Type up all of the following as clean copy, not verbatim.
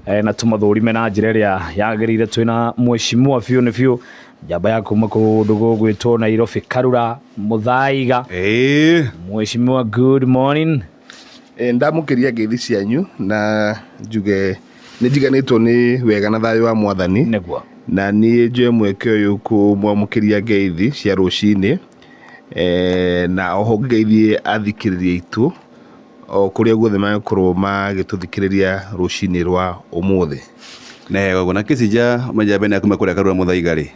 Na tũmathũrime na njĩra ĩrĩa yagĩrĩire. Twĩna mheshimiwa biũ nĩ biũ, njamba ya kuma kũndũ gũgwĩtwo Nairobi, Karura Mũthaiga. Mheshimiwa, good morning. Ndamũkĩria ngeithi cianyu na njuge nĩ njiganĩtwo nĩ wega na thayũ wa Mwathani. Na niĩ njoe mweke ũyũ kũmwamũkĩria ngeithi cia rũcinĩ, na oho ngĩgeithie athikĩrĩria aitũ o kũrĩa guothe mangĩkorwo magĩtũthikĩrĩria rũcinĩ rwa ũmũthĩ. Nĩ wega ũguo. Na kĩcija Majambe nĩ akuma kũrĩa Karura Mũthaiga rĩ,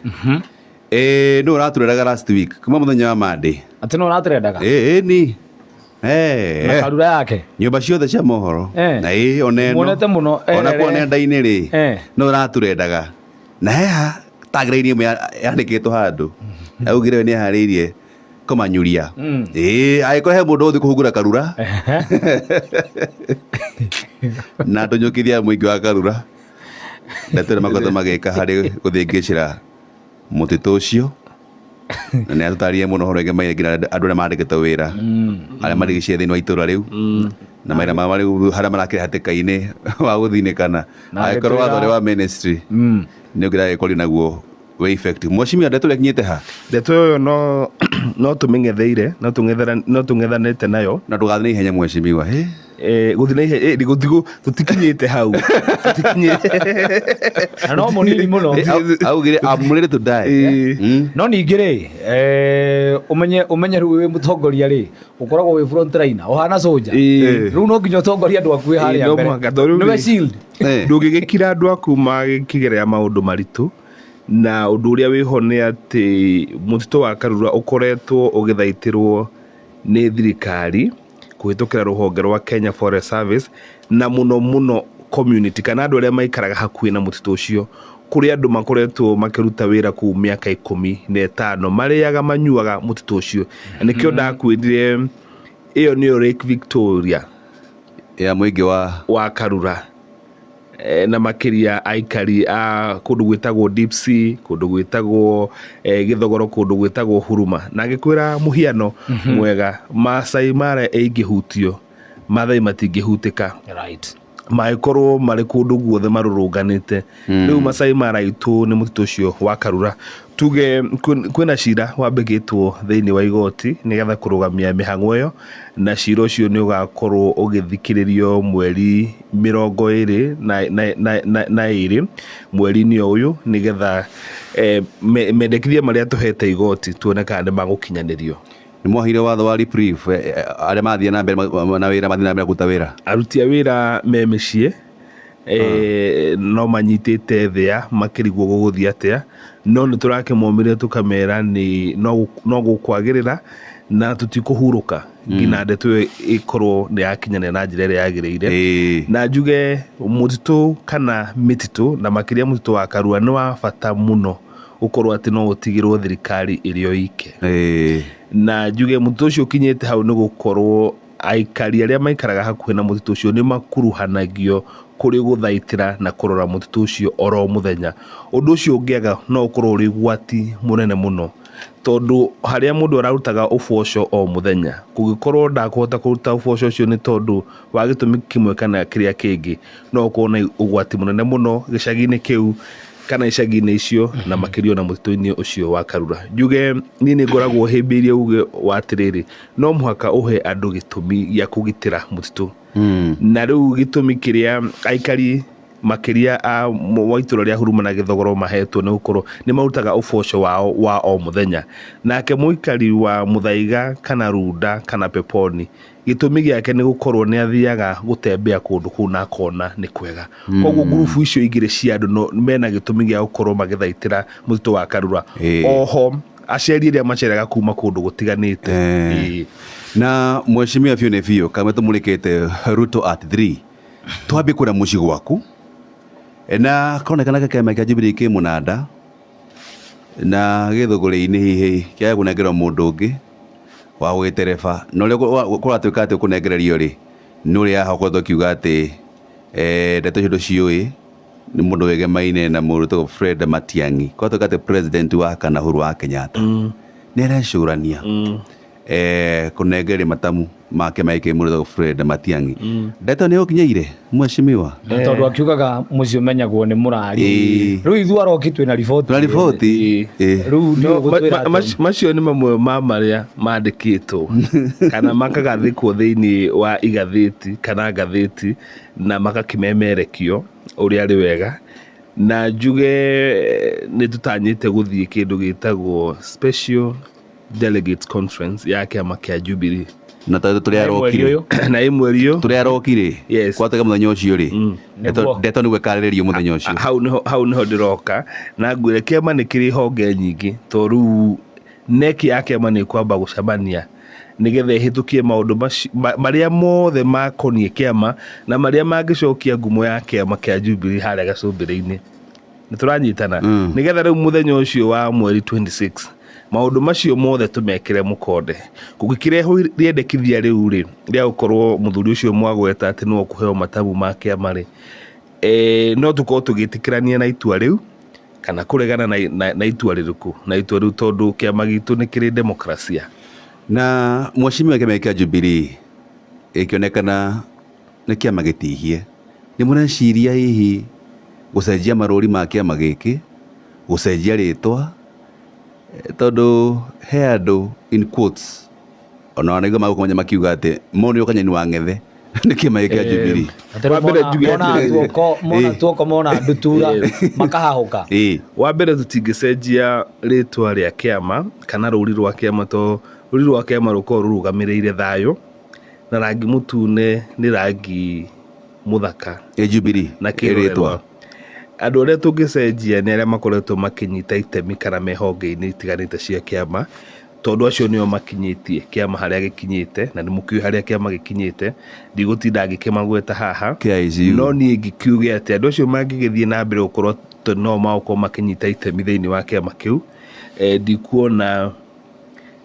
nũ ũratũreraga last week kuma mũthenya wa Monday? Atĩ no ũratũrendaga? Ĩ ni. Na Karura yake. Nyũmba ciothe cia mohoro. Na ĩ ona ĩno. Muonete mũno, Ona kuo nenda-inĩ rĩ, no ũratũrendaga. Na heha tagline ĩmwe yandĩkĩtwo handũ. Augire we nĩ aharĩirie kũmanyuria. Ĩ angĩkorwo he mũndũ ũgũthiĩ kũhungura Karura na ndũnyũkithia mũingĩ wa Karura, ndeto ĩrĩa makoretwo magĩka harĩ gũthĩngĩcĩra mũtitũ ũcio, na nĩ atũtarĩrie mũno ũhoro wĩgiĩ nginya andũ arĩa mandĩkĩtwo wĩra, arĩa marigicĩire thĩinĩ wa itũra rĩu, na mawĩra mao marĩ harĩa marakĩrĩ hatĩka-inĩ wa gũthinĩkana. Na Angĩkorwo watho ũrĩa wa ministry nĩ ũngĩragĩkorio naguo wĩ effective. Mheshimiwa, ndeto ĩrĩa ĩkinyĩte ha? Ndeto ĩyo no tũmĩng'etheire, no tũng'ethanĩte nayo. Na ndũgathiĩ na ihenya, mheshimiwa. Hĩ? Gũthiĩ na ihenya, tũtikinyĩte hau. Tũtikinyĩte. Na no mũnini mũno. Augire, "I'm ready to die." No ningĩ rĩ, ũmenye rĩu wĩ mũtongoria rĩ, ũkoragwo wĩ front liner, ũhana soldier. Rĩu no nginya ũtongorie andũ aku wĩ harĩa No mbere. mũhaka, tondũ rĩu Nĩwe shield. Ndũngĩgĩkira andũ aku magĩkĩgerera maũndũ maritũ, na ũndũ ũrĩa wĩho nĩ atĩ mũtitũ wa Karura ũkoretwo ũgĩthaitĩrwo nĩ thirikari kũhĩtũkĩra rũhonge rwa Kenya Forest Service, na mũno mũno community kana andũ arĩa maikaraga hakuhĩ na mũtitũ ũcio. Kũrĩ andũ makoretwo makĩruta wĩra kũu mĩaka 15 marĩaga manyuaga mũtitũ ũcio. Na nĩkĩo ndakwĩrire ĩyo nĩyo Lake Victoria ya mũingĩ wa wa Karura. Na makĩria aikari a kũndũ gwĩtagwo Deep Sea, kũndũ gwĩtagwo Gĩthogoro, kũndũ gwĩtagwo Huruma. Na ngĩkwĩra mũhiano mwega, Maasai Mara ĩngĩhutio, Maathai matingĩhutĩka. Mangĩkorwo marĩ kũndũ guothe marũrũnganĩte. Rĩu Maasai Mara itũ nĩ mũtitũ ũcio wa Karura. Tuge kwĩna cira wambĩkĩtwo thĩinĩ wa igoti nĩgetha kũrũgamia mĩhang'o ĩyo, na cira ũcio nĩ ũgakorwo ũgĩthikĩrĩrio mweri 22 mweri-inĩ o ũyũ, nĩgetha mendekithia marĩa tũhete igoti tuone kana nĩ magũkinyanĩrio. Nĩ mwaheire watho wa reprieve, arĩa mathiĩ na mbere na wĩra, mathiĩ na mbere kũruta wĩra? Aruti a wĩra me mĩciĩ, no manyitĩte thĩa makĩrigwo gũgũthiĩ atĩa, no nĩ tũrakĩmomĩrĩria tũkamera nĩ no gũkwagĩrĩra na tũtikũhurũka nginya ndeto ĩyo ĩkorwo nĩ yakinyanĩra na njĩra ĩrĩa yagĩrĩire. Na njuge mũtitũ kana mĩtitũ, na makĩria mũtitũ wa Karura, nĩ wa bata mũno gũkorwo atĩ no ũtigĩrwo thirikari ĩrĩ o ike. Na njuge mũtitũ ũcio ũkinyĩte hau nĩ gũkorwo aikari arĩa maikaraga hakuhĩ na mũtitũ ũcio nĩ makuruhanagio kũrĩ gũthaitĩra na kũrora mũtitũ ũcio oro mũthenya. Ũndũ ũcio ũngĩaga no ũkorwo ũrĩ ũgwati mũnene mũno, tondũ harĩa mũndũ ararutaga ũboco o mũthenya, kũngĩkorwo ndakũhota kũruta ũboco ũcio nĩ tondũ wa gĩtũmi kĩmwe kana kĩrĩa kĩngĩ, no ũkorwo na ũgwati mũnene mũno gĩcagi-inĩ kĩu kana icagi-inĩ icio, na makĩria ona mũtitũ-inĩ ũcio wa Karura. Njuge niĩ nĩ ngoragwo hĩmbĩirie uge wa atĩrĩrĩ, no mũhaka ũhe andũ gĩtũmi gĩa kũgitĩra mũtitũ. Na rĩu gĩtũmi kĩrĩa aikari makĩria a wa itũra rĩa Huruma na Gĩthogoro mahetwo nĩ gũkorwo nĩ marutaga ũboco wao wa o mũthenya. Nake mũikari wa Mũthaiga kana Runda kana Peponi, gĩtũmi gĩake nĩ gũkorwo nĩ athiaga gũtembea kũndũ kũu na akona nĩ kwega. Koguo ngurubu icio igĩrĩ cia andũ no mena gĩtũmi gĩa gũkorwo magĩthaitĩra mũtitũ wa Karura. Oho aceri arĩa maceraga kuma kũndũ gũtiganĩte. Na mheshimiwa biũ nĩ biũ kamwe tũmũrĩkĩte Ruto at 3, twambie kũrĩa mũciĩ gwaku, na karonekana kĩama kĩa Jubilee kĩ mũnanda na gĩthũgũrĩ-inĩ hihi kĩaga kũnengerwo mũndũ ũngĩ wa gũgĩtereba, na ũrĩa kũratuĩka atĩ ũkũnengererio rĩ, nĩ ũrĩa haha ũkoretwo ũkiuga atĩ ndeto icio ndũciũĩ, nĩ mũndũ wĩgemaine na mũndũ wĩtagwo Fred Matiang'i. Kũratuĩka atĩ president wa kana Uhuru wa Kenyatta nĩ arecũrania. Kũnengereria matamu ma kĩama gĩkĩ mũrĩtagwo Fred Matiang'i. Ndeto nĩ ũkinyeire mheshimiwa? Tondũ akiugaga mũciĩ ũmenyagwo nĩ mũrari. Rĩu ithuĩ aroki twĩna riboti. Tuna riboti. Rĩu nĩ ũgũtwĩra atĩa? Macio nĩ mamwe ma marĩa mandĩkĩtwo kana makagathĩkwo thĩinĩ wa igathĩti kana ngathĩti na magakĩmemerekio ũrĩa arĩ wega. Na njuge nĩ tũtanyĩte gũthiĩ kĩndũ gĩtagwo Special Delegates Conference ya kĩama kĩa Jubilee. Na tondũ tũrĩ Mweri arokire. ũyũ. Na ĩ mweri ũyũ. Tũrĩ arokire. Yes. Kwatega mũthenya ũcio rĩ. Ndeto Nĩguo. ndeto nĩguo ĩkarĩrĩrio mũthenya ũcio. Hau nĩho ndĩroka na ngwĩre kĩama nĩ kĩrĩ honge nyingĩ, to rĩu neki ya kĩama nĩ kwamba gũcemania nĩgetha ĩhĩtũkie maũndũ marĩa mothe makoniĩ kĩama na marĩa mangĩcokia ngumo ya kĩama kĩa Jubilee harĩa gacũmbĩrĩ-inĩ. Nĩ tũranyitana? Nĩgetha rĩu mũthenya ũcio wa mweri 26 maũndũ macio mothe tũmekĩre mũkonde. Kũngĩkĩrehwo rĩendekithia rĩu rĩ rĩa gũkorwo mũthuri ũcio mwagweta atĩ nĩwe ũkũheo matamu ma kĩama rĩ, no tũkorwo tũgĩtĩkĩrania na itua rĩu kana kũregana na itua rĩrĩkũ na itua rĩu, tondũ kĩama gitũ nĩ kĩrĩ demokrasia. Na mheshimiwa, kĩama kĩa Jubilee ĩkĩonekana nĩ kĩama gĩtihie, nĩ mũreciria hihi gũcenjia marũri ma kĩama gĩkĩ, gũcenjia rĩtwa? Tondũ he andũ, in quotes, ona wanaigua magũkũmenya makiuga atĩ monio kanyeni wa ng'ethe nĩ kĩama gĩkĩ kĩa Jubilee. Atĩ rĩu Wa mbere njuge mona atĩrĩrĩ. tuoko, mona tuoko, mona ndutura makahahũka. Wa mbere, tũtingĩcenjia rĩtwa rĩa kĩama kana rũri rwa kĩama, to rũri rwa kĩama rũkoragwo rũrũgamĩrĩire thayũ, na rangi mũtune nĩ rangi mũthaka. Ĩ Jubilee na ĩ kĩrorerwa. Rĩtwa. Andũ arĩa tũngĩcenjia nĩ arĩa makoretwo makĩnyita itemi kana me honge-inĩ itiganĩte cia kĩama, tondũ acio nĩo makinyĩtie kĩama harĩa gĩkinyĩte, na nĩ mũkĩũĩ harĩa kĩama gĩkinyĩte, ndigũtinda ngĩkĩmagweta haha. KICU. No niĩ ngĩkiuge atĩ andũ acio mangĩgĩthiĩ na mbere gũkorwo no magũkorwo makĩnyita itemi thĩinĩ wa kĩama kĩu,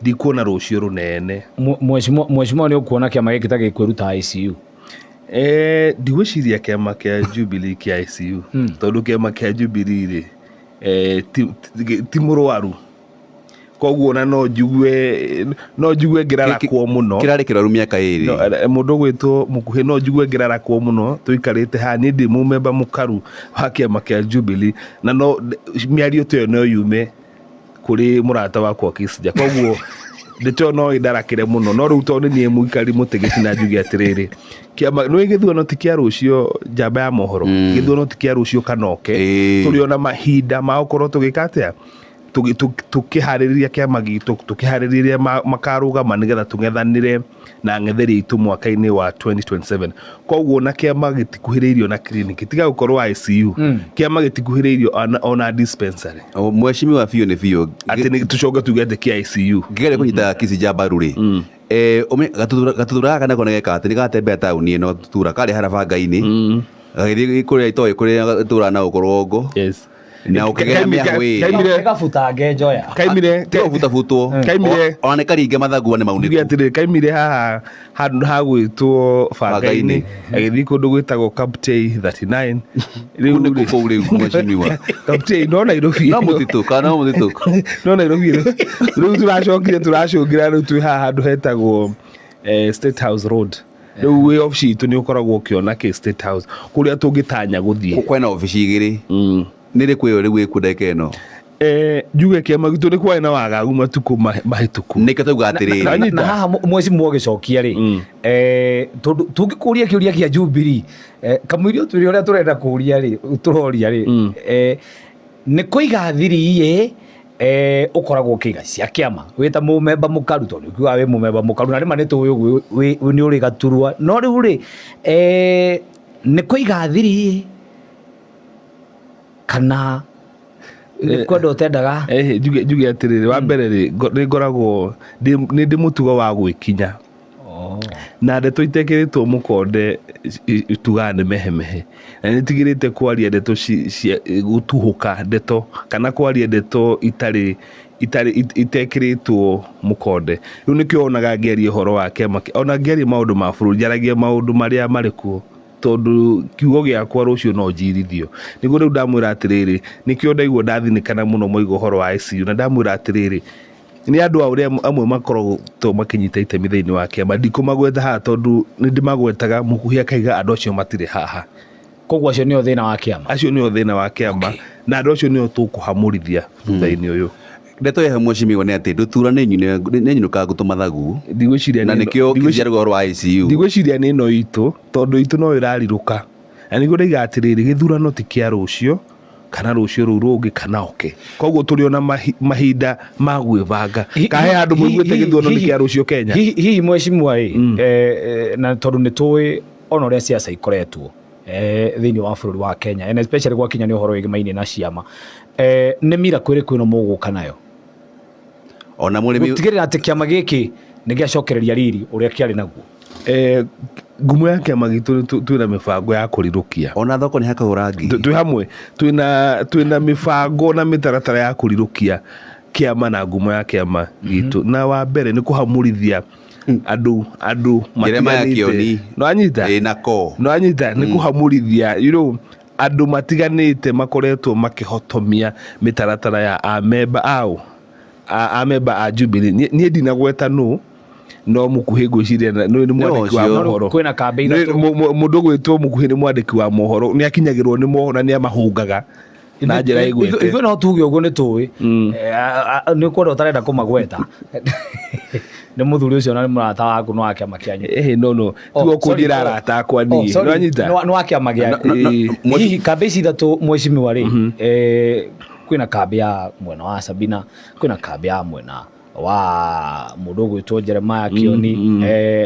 ndikuona rũciũ rũnene. Mheshimiwa, nĩ ũkuona kĩama gĩkĩ ta gĩkwĩruta ICU? Ndigwĩciria kĩama kĩa Jubilee kĩa ICU, tondũ kĩama kĩa Jubilee rĩ, ti mũrwaru, koguo ona no njigue ngĩrarakwo mũno. Kĩrarĩ kĩrwaru mĩaka 2. No, mũndũ ũgwĩtwo mũkuhĩ, no njigue ngĩrarakwo mũno tũikarĩte haha. Niĩ ndĩ mũmemba mũkaru wa kĩama kĩa Jubilee, na no mĩario ta ĩyo no yume kũrĩ mũrata wakwa Kisija, koguo ndeto ĩyo no ĩndarakĩre mũno. No rĩu tondũ nĩ niĩ mũikari mũtĩ gĩtina, njuge atĩrĩrĩ, kĩama nĩ gĩthurano ti kĩa rũciũ, njamba ya mohoro, gĩthurano ti kĩa rũciũ kanoke. Tũrĩ ona mahinda ma gũkorwo tũgĩka atĩa, tũkĩharĩrĩria kĩama gitũ, tũkĩharĩrĩria makarũgama nĩgetha tũng'ethanĩre na ang'etheri aitũ mwaka-inĩ wa 2027. Koguo na kĩama gĩtikuhĩrĩirio na clinic, tiga gũkorwo ICU, kĩama gĩtikuhĩrĩirio ona dispensary. O, mheshimiwa, biũ nĩ biũ. Atĩ nĩ tũcoke tuge atĩ kĩa ICU. Ngĩgeria kũnyita Kisija mbaru rĩ, gatutura gaka nako nĩgeka atĩ nĩgatembea taũni ĩno. Gatutura karĩ harabanga-inĩ gagĩthiĩ kũrĩa itoĩ kũrĩa tũraga na gũkũ rũgongo na ũkĩgera mĩahũ ĩrĩ. Gĩgabutange njoya. Kaimire. Tigũbutabutwo. Ona nĩ karinge mathangua nĩ Njuge maunĩku. Atĩrĩrĩ, kaimire haha handũ hagwĩtwo bangainĩ, Bangainĩ. Agĩthiĩ kũndũ gwĩtagwo Kaptei 39 rĩu. Kũu nĩkuo kũu rĩu, mheshimiwa? Kaptei no Nairobi. No mũtitũ kana no mũtitũ? No Nairobi. Rĩu tũracokire tũracũngĩra, rĩu twĩ haha handũ hetagwo State House Road. Rĩu wĩ obici itũ nĩ ũkoragwo ũkĩona kĩ State House kũrĩa tũngĩtanya gũthiĩ. Kwĩna obici igĩrĩ, nĩ rĩkũ ĩyo rĩu ĩkuo ndagĩka ĩno? Njuge kĩama gitũ nĩ kwarĩ na wagagu matukũ mahĩtũku. Nĩkĩo tauga atĩrĩrĩ. Nanyita. Na haha mheshimiwa ũgĩcokia rĩ, tondũ tũngĩkũria kĩũria kĩa Jubilee, kamũiria ũtwĩre ũrĩa tũrenda kũria rĩ, tũroria rĩ, nĩ kũiga thiri ĩ, ũkoragwo ũkĩiga cia kĩama wĩ ta mũmemba mũkaru, tondũ ũkiugaga wĩ mũmemba mũkaru na rĩma nĩ tũĩ ũguo nĩ ũrĩ gaturwa, no rĩu rĩ, nĩ kũiga thiri ĩ kana nĩ kwenda ũtendaga? Njuge atĩrĩrĩ, wa mbere rĩ, nĩ ngoragwo nĩ ndĩ mũtugo wa gwĩkinya na ndeto itekĩrĩtwo mũkonde tugaga nĩ mehemehe, na nĩ tigĩrĩte kwaria ndeto cia gũtuhũka ndeto kana kwaria ndeto itarĩ itekĩrĩtwo mũkonde. Rĩu nĩkĩo wonaga ngĩaria ũhoro wa kĩama ona ngĩaria maũndũ ma bũrũri, njaragia maũndũ marĩa marĩ kuo, tondũ kiugo gĩakwa rũciũ no njirithio. Nĩguo rĩu ndamwĩra atĩrĩrĩ, nĩkĩo ndaigua ndathinĩkana mũno moiga ũhoro wa ICU, na ndamwĩra atĩrĩrĩ, Nĩ andũ a ũrĩa amwe makoragwo makĩnyita itemi thĩinĩ wa kĩama. Ndikũmagweta haha tondũ nĩ ndĩmagwetaga, mũkuhĩ akaiga andũ acio matirĩ haha. Koguo acio nĩo thĩna wa kĩama. Acio nĩo thĩna wa kĩama na andũ acio nĩo tũkũhamũrithia thutha-inĩ ũyũ. Ndeto ya mheshimiwa nĩ atĩ ndutura nĩ nyinũkangu tũmathagu. Ndigwĩciria na nĩ ĩno- nĩkĩo ndigwĩciria kĩciaragwo ũhoro wa ICU. Ndigwĩciria nĩ ĩno itũ, tondũ itũ no ĩrarirũka, na nĩguo ndaiga atĩrĩrĩ, gĩthurano ti kĩa rũciũ kana rũciũ rũu rũngĩ kana oke, koguo tũrĩ ona mahinda ma gwĩbanga. Kahe handũ mũiguĩte gĩthurano nĩ kĩa rũciũ Kenya? Hihi mheshimiwa ĩ, na tondũ nĩ tũĩ ona ũrĩa siasa ikoretwo thĩinĩ wa bũrũri wa Kenya, and especially gwakinya nĩ ũhoro wĩgĩmaine na ciama, nĩ miracle ĩrĩkũ ĩno mũgũka nayo ona mũrĩmi gũtigĩrĩra atĩ kĩama gĩkĩ nĩ gĩacokereria riri ũrĩa kĩarĩ naguo? Ngumo ya kĩama gitũ nĩ twĩna mĩbango ya kũrirũkia. Ona thoko nĩ hakagwo rangi. Twĩ hamwe, twĩna mĩbango na mĩtaratara ya kũrirũkia kĩama na ngumo ya kĩama gitũ, na wa mbere nĩ kũhamũrithia andũ Jeremiah matiganĩte. Kioni. No anyita. Ĩ nako. No anyita, nĩ kũhamũrithia andũ matiganĩte makoretwo makĩhotomia mĩtaratara ya amemba ao, amemba a Jubilee. Niĩ ndinagweta nũ, no mũkuhĩ ngwĩciria nĩ mwandĩki wa ũcio. mohoro. Kwĩna kambĩ ithatũ. Mũndũ ũgwĩtwo mũkuhĩ nĩ mwandĩki wa mohoro, nĩ akinyagĩrwo nĩ mohoro na nĩ amahũngaga na njĩra ĩgwĩte. Ithuĩ no tuge ũguo nĩ tũĩ. Nĩ ũkwenda ũtarenda kũmagweta, nĩ mũthuri ũcio na nĩ mũrata waku, nĩ wa kĩama kĩanyu. Ĩhĩ, no. Oh, Tigo sorry, kũnjĩra oh. arata akwa Oh, niĩ. sorry, Nĩwanyita? nĩ wa kĩama gĩaku. Ĩĩ. Hihi kambĩ ici ithatũ, mheshimiwa rĩ, kwĩna kambĩ ya mwena wa Sabina, kwĩna kambĩ ya mwena wa mũndũ ũgwĩtwo Jeremiah Kioni,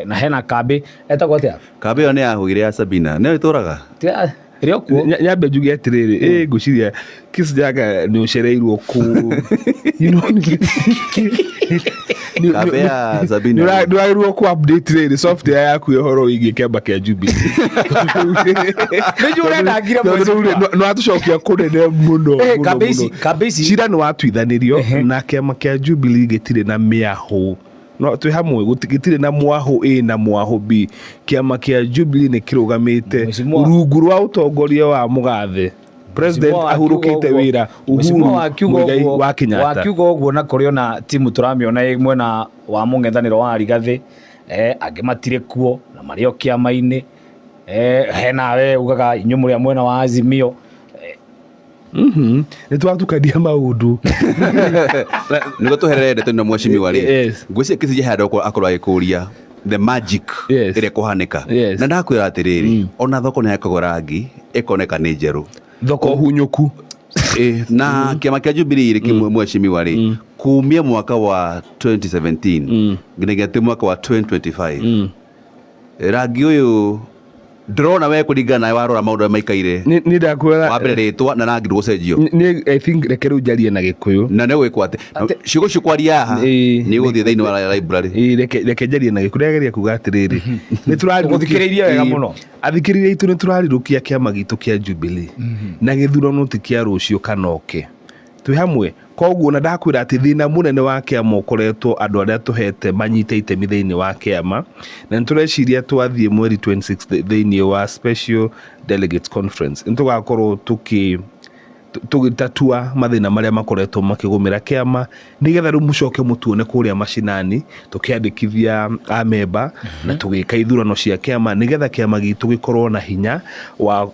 na hena kambĩ etagwo atĩa? Kambĩ ĩyo nĩ yahũire ya Sabina, nĩyo ĩtũraga. Ĩrĩ o kuo. Nyambe njuge atĩrĩrĩ, ngwĩciria Kisjaga nĩ ũcereirwo kũ Kambĩ ya Sabina. Nĩ wagĩrĩirwo kũ update rĩrĩ software yaku ya ũhoro wĩgiĩ kĩama kĩa Jubilee. Nĩ njũĩ ũrendangire, mheshimiwa. Nĩ watũcokia kũnene mũno. Eh, Mũno, kambĩ ici mũno. kambĩ ici Cira nĩ watuithanirio na kĩama kĩa Jubilee gĩtirĩ na mĩahũ, no twĩ hamwe, gĩtirĩ na mwahũ A na mwahũ B. Kĩama kĩa Jubilee nĩ kĩrũgamĩte rungu rwa ũtongoria wa mũgathe president Mheshimiwa wakiuga ahurũkĩte wĩra Mheshimiwa Uhuru wakiuga Muigai ũguo wa Kenyatta. Wakiuga ũguo, na kũrĩ ona timu tũramĩona ĩ mwena wa mũng'ethanĩro wa Rigathĩ, angĩ matirĩ kuo na marĩ o kĩama-inĩ, hena we ugaga inyuĩ mũrĩ a mwena wa Azimio. Nĩ twatukania maũndũ. Nĩguo tũherere ndeto ĩno, mheshimiwa rĩ, Yes. ngwĩciria Kĩcija handũ akorwo agĩkũria the magic ĩrĩa ĩkũhanĩka. Na ndakwĩra atĩrĩrĩ, ona thoko nĩ yakagwo rangi ĩkoneka nĩ njerũ. Thoko hunyũku. Na kĩama kĩa Jubilee rĩ, kĩmwe, mheshimiwa rĩ, kumia mwaka wa 2017 nginyagia ti mwaka wa 2025, rangi ũyũ ndĩrona we kũringana nawe warora maũndũ arĩa maikaire. Nĩ ndakwĩra. Wa mbere rĩtwa na rangi ndũgũcenjio. Nĩ I think reke rĩu njarie na Gĩkũyũ. Na nĩ gwĩkwo atĩ ciugo icio kwaria haha nĩ ũgũthiĩ thĩinĩ wa library. Ĩĩ, reke njarie na Gĩkũyũ. Ndĩrageria kuga atĩrĩrĩ, nĩ Tũgũthikĩrĩirie wega mũno. Athikĩrĩria aitũ, nĩ tũrarirũkia kĩama gitũ kĩa Jubilee na gĩthurano ti kĩa rũciũ kana oke, twĩ hamwe. Koguo na ndakwĩra atĩ thĩna mũnene wa kĩama ũkoretwo andũ arĩa tũhete manyite itemi thĩinĩ wa kĩama, na nĩ tũreciria twathiĩ mweri 26 thĩinĩ wa special delegates conference nĩ tũgakorwo tũgĩtatua mathĩna marĩa makoretwo makĩgũmĩra kĩama, nĩgetha rĩu mũcoke mũtuone kũrĩa macinani tũkĩandĩkithia amemba na tũgĩka ithurano cia kĩama, nĩgetha kĩama gitũ gĩkorwo na hinya wa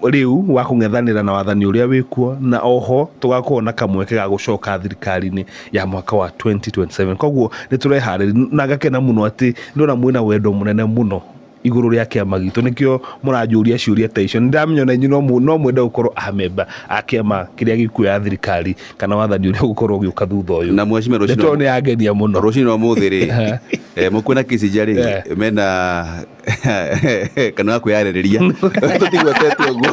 rĩu wa kũng'ethanĩra na wathani ũrĩa wĩkuo, na oho tũgakorwo na kamweke ga gũcoka thirikari-inĩ ya mwaka wa 2027. Koguo nĩ tũreharĩria na ngakena mũno atĩ ndona mwĩna wendo mũnene mũno igũrũ rĩa kĩama gitũ, nĩkĩo mũranjũria ciũria ta icio. Nĩ ndamenya ona inyuĩ no mwende gũkorwo amemba a kĩama kĩrĩa gĩkuoya thirikari kana wathani ũrĩa ũgũkorwo ũgĩũka thutha ũyũ. Na mheshimiwa, Ndeto rũcinĩ nĩ yangenia mũno. Rũcinĩ rwa mũthĩ rĩ, mũkwĩna Kĩcija rĩ, mena kana wa kwĩyarĩrĩria, tũtigwetete ũguo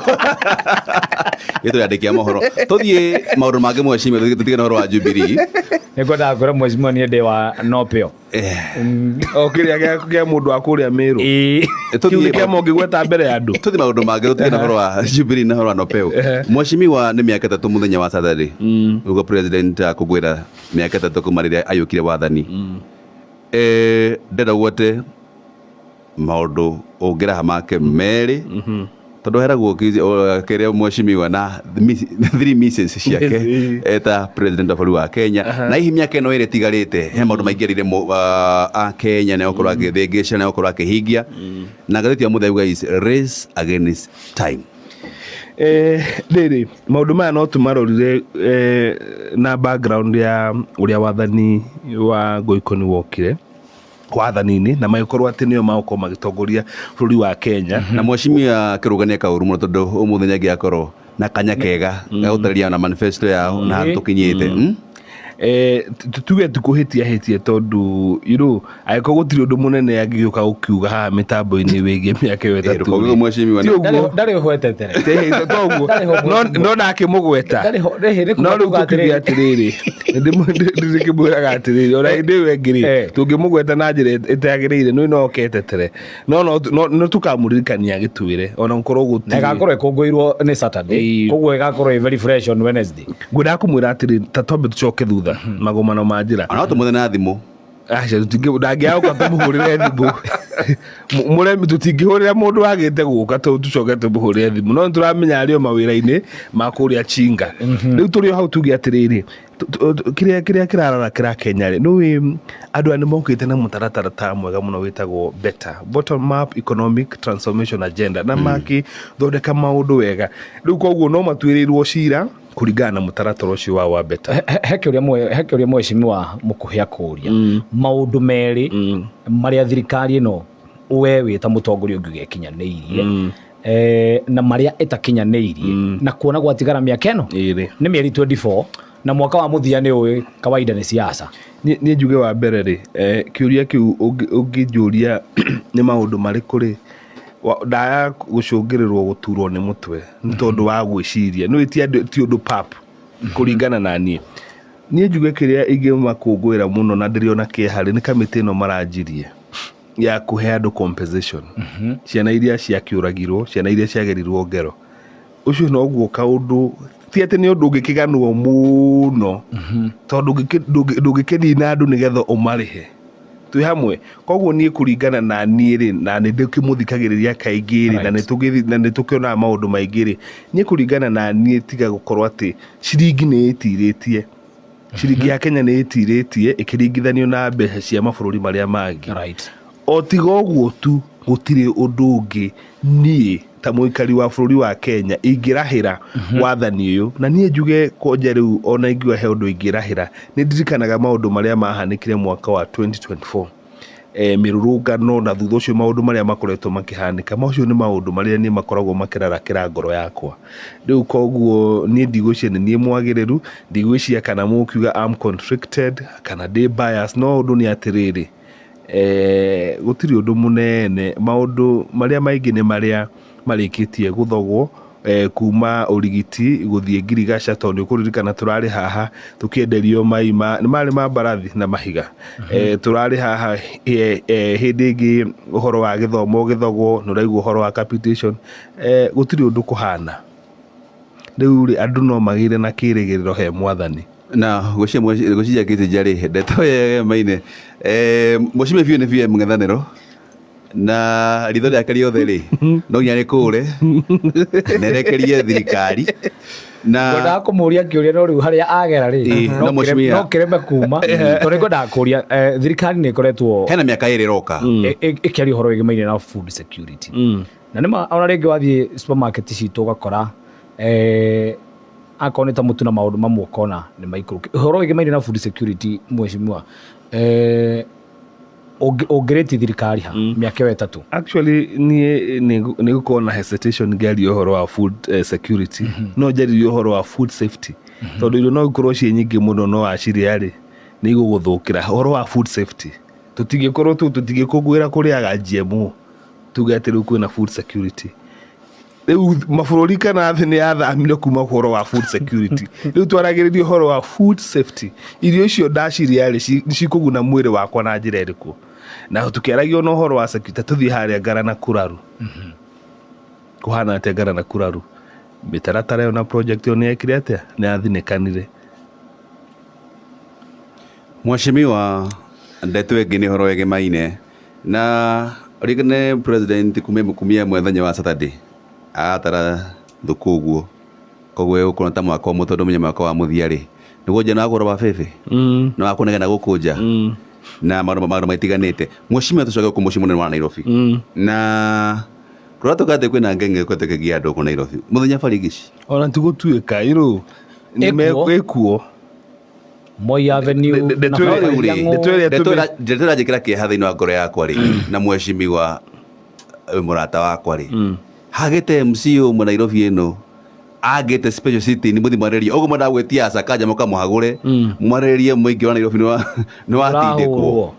ĩ tũrĩ andĩki a mohoro. Tũthiĩ maũndũ mangĩ, mheshimiwa, tũtige na ũhoro wa Jubilee. Nĩ ngwendaga kwĩra mheshimiwa niĩ ndĩ wa nopeo. O kĩrĩa kĩa mũndũ wa kũrĩa Mĩrũ. Ĩĩ. Kĩu nĩ kĩama ũngĩgweta mbere ya andũ. Tũthiĩ maũndũ mangĩ, tũtige na ũhoro wa Jubilee na ũhoro wa nopeo. Mheshimiwa, nĩ mĩaka 3 mũthenya wa Saturday ũguo president akũngũĩra mĩaka 3 kuma rĩrĩa ayũkire wathani. Ndĩrenda ũgwete maũndũ ũngĩraha make merĩ. Tondũ heragwo kĩrĩa mheshimiwa na three misses ciake eta president wa bũrũri wa Kenya. Na hihi mĩaka ĩno ĩrĩ ĩtigarĩte, he maũndũ maingĩ erĩire a Kenya nĩ gũkorwo agĩthĩngĩca, nĩ gũkorwo akĩhingia. Na ngathĩti ya mũthenya yuga is race against time. Rĩrĩ maũndũ maya no tũmarorire na background ya ũrĩa wathani wa Ngoikoni wokire wathani-inĩ, na magĩkorwo atĩ nĩo magũkorwo magĩtongoria bũrũri wa Kenya. Na mheshimiwa kĩrũgania kaũru mũno, tondũ ũmũthĩ nĩ angĩakorwo na kanya kega ga gũtarĩria na manifesto yao na handũ tũkinyĩte. Tuge tukũhĩtia hĩtie, tondũ angĩkorwo gũtirĩ ũndũ mũnene angĩgĩũka gũkiuga haha mĩtambo-inĩ wĩgiĩ mĩaka ĩyo ĩtatũ. Ndũkauge mheshimiwa. Ti ũguo. Ndarĩ ũhwetetere. Toguo. Ndarĩ ho. No ndakĩmũgweta. Ndarĩ ho, nĩ No kuga rĩu kuga tũkiuge atĩrĩrĩ. Atĩrĩrĩ, ndĩkĩmwĩraga atĩrĩrĩ, ona hĩndĩ ĩyo ĩngĩ rĩ, tũngĩmũgweta na njĩra ĩtagĩrĩire nĩ no ketetere, no no tũkamũririkania agĩtwĩre ona gũkorwo Na gũtirĩ. ĩgakorwo ĩkũngũĩirwo nĩ Saturday, koguo ĩgakorwo ĩ very fresh on Wednesday. Ngwendaga kũmwĩra atĩrĩ, ta twambe tũcoke thutha magomano ma njĩra. Ona no tũmũthe na thimũ. Aca, ndangĩaga tũmũhũrĩre thimũ. Mũremi, tũtingĩhũrĩra mũndũ wagĩte gũka tũcoke tũmũhũrĩre thimũ, no nĩtũramenya arĩ o mawĩra-inĩ ma kũrĩa chinga. Rĩu tũrĩ o hau, tuge atĩrĩrĩ, kĩrĩa kĩrarara kĩra Kenya rĩ, nĩũĩ andũ aya nĩ mokĩte na mũtaratara ta mwega mũno wĩtagwo BETA, Bottom Up Economic Transformation Agenda, na makĩthondeka maũndũ wega. Rĩu koguo no matuĩrĩirwo cira kũringana na mũtaratara ũcio wao wa BETA. He kĩũria mheshimiwa mũkuhĩ akũria, maũndũ merĩ marĩa thirikari ĩno we wĩ ta mũtongoria ũngiuga ĩkinyanĩirie na marĩa ĩtakinyanĩirie, na kuona gwatigara mĩaka ĩno Ĩrĩ. nĩ mĩeri 24, na mwaka wa mũthia nĩ ũĩ kawaida nĩ siasa. Niĩ njuge wa mbere rĩ, kĩũria kĩu ũngĩnjũria nĩ maũndũ marĩkũ rĩ, ndaya gũcũngĩrĩrwo gũturwo nĩ mũtwe nĩ tondũ wa gwĩciria nĩ ti andũ, ti ũndũ pap kũringana na niĩ. Niĩ njuge kĩrĩa ingĩmakũngũĩra mũno na ndĩrĩ ona kĩeha rĩ, nĩ kamĩtĩ ĩno maranjirie ya kũhe andũ compensation, ciana iria ciakĩũragirwo, ciana iria ciagerirwo ngero. Ũcio noguo kaũndũ, ti atĩ nĩ ũndũ ũngĩkĩganwo mũno, tondũ ndũngĩkĩnina andũ nĩgetha ũmarĩhe twĩ hamwe. Koguo niĩ kũringana na niĩ rĩ, na nĩ ndĩkĩmũthikagĩrĩria kaingĩ rĩ, na nĩ tũkĩonaga maũndũ maingĩ rĩ, niĩ kũringana na niĩ, tiga gũkorwo atĩ ciringi nĩ ĩtirĩtie, ciringi ya Kenya nĩ ĩtirĩtie ĩkĩringithanio na mbeca cia mabũrũri marĩa mangĩ. O tiga ũguo tu, gũtirĩ ũndũ ũngĩ niĩ ta mũikari wa bũrũri wa Kenya ingĩrahĩra wathani ũyũ. Na niĩ njuge kwanja rĩu, ona ingiuga he ũndũ ingĩrahĩra, nĩ ndirikanaga maũndũ marĩa mahanĩkire mwaka wa 2024, mĩrũrũngano, na thutha ũcio maũndũ marĩa makoretwo makĩhanĩka. Macio nĩ maũndũ marĩa niĩ makoragwo makĩrarakĩra ngoro yakwa rĩu. Koguo niĩ ndigwĩciria nĩ niĩ mwagĩrĩru, ndigwĩciria kana mũkiuga I'm conflicted kana ndĩ bias, no ũndũ nĩ atĩrĩrĩ, gũtirĩ ũndũ mũnene. Maũndũ marĩa maingĩ nĩ marĩa marĩkĩtie gũthogwo, kuma ũrigiti gũthiĩ ngirigaca, tondũ nĩ ũkũririkana tũrarĩ haha tũkĩenderio mai ma nĩ marĩ ma mbarathi na mahiga. Tũrarĩ haha hĩndĩ ĩngĩ ũhoro wa gĩthomo ũgĩthogwo, nĩ ũraigua ũhoro wa capitation. Gũtirĩ ũndũ kũhana rĩu rĩ, andũ no magĩire na kĩrĩgĩrĩro he mwathani. Na gwĩciria kĩtija rĩ, ndeto yegemaine mheshimiwa biũ nĩ biũ mũng'ethanĩro, na ritho rĩake rĩothe rĩ, no nginya rĩkũre nerekerie thirikari na Ngwendaga kũmũria kĩũria, no rĩu harĩa agera rĩ, Ĩĩ, no na mheshimiwa. no kĩreme kuma, tondũ nĩ ngwendaga kũria, thirikari nĩ ĩkoretwo hena mĩaka ĩrĩ ĩroka. Ĩkĩaria ũhoro wĩgĩmaine na food security, na nĩma ona rĩngĩ wathiĩ supermarket citũ ũgakora akorwo nĩ ta mũtu na maũndũ mamwe ũkona nĩ maikũrũke. Ũhoro wĩgĩmaine na food security, mheshimiwa, ũngĩrĩti thirikari ha mĩaka ĩyo 3? Actually, niĩ nĩ gũkorwo na hesitation ngĩaria ũhoro wa food security. No njaririe ũhoro wa food safety, tondũ irio no ikorwo ciĩ nyingĩ mũno, no wacirĩa rĩ, nĩ igũgũthũkĩra. Ũhoro wa food safety, tũtingĩkorwo tu tũtingĩkũngũĩra kũrĩaga GMO tuge atĩ rĩu kwĩna food security. Rĩu mabũrũri kana thĩ nĩ yathamire kuma ũhoro wa food security, rĩu twaragĩrĩria ũhoro wa food safety. Irio icio ndacirĩa rĩ, cikũguna mwĩrĩ wakwa na njĩra ĩrĩkũ? Na tũkĩaragia ona ũhoro wa security, tũthiĩ harĩa Ngara na Kuraru. Kũhana atĩa Ngara na Kuraru? Mĩtaratara ĩyo na project ĩyo nĩ yekire atĩa? Nĩ yathinĩkanire. Mheshimiwa, ndeto ĩngĩ nĩ ũhoro wĩgĩmaine na ririkane president kumia kumia mũthenya wa Saturday. Agatara thũkũ ũguo. Koguo ĩgũkorwo ta mwaka ũmwe tondũ menya mwaka wa mũthia rĩ nĩguo nja nĩwakũra wa bebe nĩwakũnegena gũkũ nja na maũndũ maitiganĩte. Mheshimiwa, tũcoke gũkũ mũciĩ mũnene wa Nairobi na kũratuĩka atĩ kwĩna ngenge ĩkoretwo ĩkĩgia andũ gũkũ Nairobi mũthenya barigici. Ona ti gũtuĩka irũ Ĩkuo. Ĩkuo. Moi Avenue na Ndeto barabara ĩrĩa- iria ng'ũ. ndeto ĩrĩa Ndeto ĩranjĩkĩra kĩeha thĩinĩ wa ngoro yakwa rĩ na mheshimiwa mũrata wakwa rĩ hagĩte MC ũmwe Nairobi ĩno agĩte special city nĩ mũthiĩ mwarĩrĩrie ũguo mwendaga gwĩtia Sakaja mũkamũhagũre mwarĩrĩrie mũingĩ wa Nairobi nĩ watindĩkwo. Ũrahũrwo.